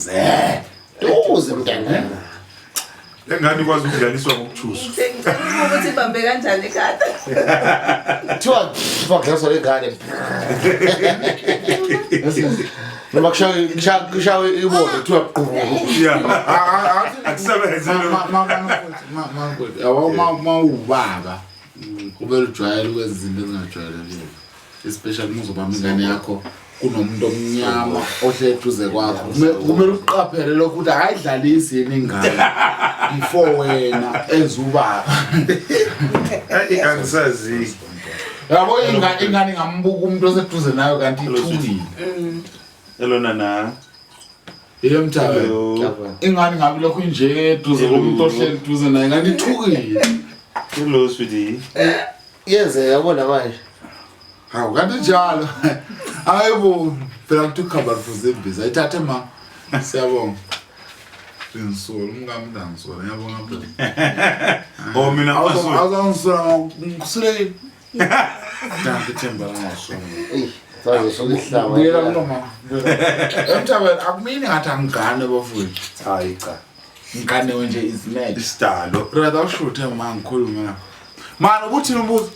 Ze. Duze mntana. Lengane ikwazi ukudlaliswa ngokuthusa. Ngicela ukuthi ibambe kanjani ekhanda. Kuthiwa kuthiwa kudlaliswa lengane. Noma kushawe kushawe ibodo kuthiwa qhu. Yeah. Akusebenze lo. Yabo ma ubaba kumele ujwayele ukwenza izinto ezingajwayelekile. Especially uma uzobamba ingane yakho kunomuntu omnyama ohle eduze kwakho. Kumele uqaphele lokho ukuthi akayidlalisi yini ingane before wena ezubaba. Hayi angisazi. Yabo ingane ingane ingambuka umuntu oseduze nayo kanti ithukile. Hello nana. Yebo mthaka. Hello. Ingane ngabe lokhu nje eduze komuntu ohleli eduze naye kanti ithukile. Hello sweetie. Yenzeka yabona manje. Hawu kanti njalo. Hayibo phela kuthi ukhamba lifuze imbiza. Ayithathe ma. Siyabonga. Ngisola umkami ndangisola ngiyabonga phela. Oh mina awusola. Awuzangisola ngisulekile. Dankie Themba langasola. Ey, saze sokuhlaba. Buyela kulo mama. Emthabeni akumini ngathi angigane bafowethu. Hayi cha. Ngigane nje is mad. Isidalo. Brother ushuthe ma ngikhulume la. Mani ubuthini umbuzo?